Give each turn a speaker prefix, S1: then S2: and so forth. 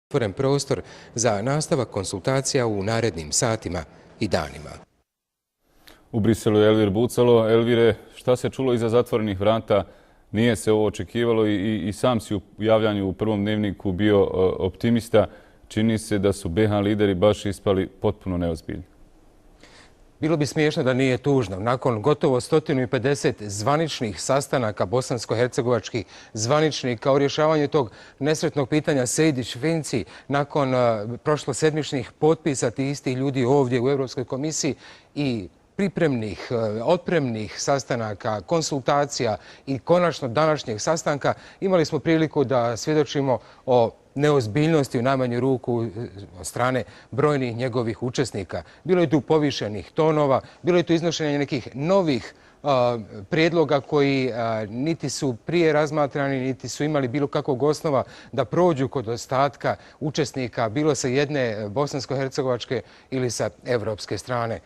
S1: otvoren prostor za nastavak konsultacija u narednim satima i danima.
S2: U Briselu je Elvir Bucalo. Elvire, šta se čulo iza zatvorenih vrata? Nije se ovo očekivalo i sam si u javljanju u prvom dnevniku bio optimista. Čini se da su BiH lideri baš ispali potpuno neozbiljni.
S1: Bilo bi smiješno da nije tužno. Nakon gotovo 150 zvaničnih sastanaka bosansko-hercegovačkih zvaničnika o rješavanju tog nesretnog pitanja Sejdić-Finci, nakon prošlosedmičnih potpisa tih istih ljudi ovdje u Europskoj komisiji i pripremnih, otpremnih sastanaka, konsultacija i konačno današnjeg sastanka, imali smo priliku da svjedočimo o neozbiljnosti u najmanju ruku od strane brojnih njegovih učesnika. Bilo je tu povišenih tonova, bilo je tu iznošenje nekih novih prijedloga koji niti su prije razmatrani, niti su imali bilo kakvog osnova da prođu kod ostatka učesnika, bilo sa jedne bosansko-hercegovačke ili sa evropske strane.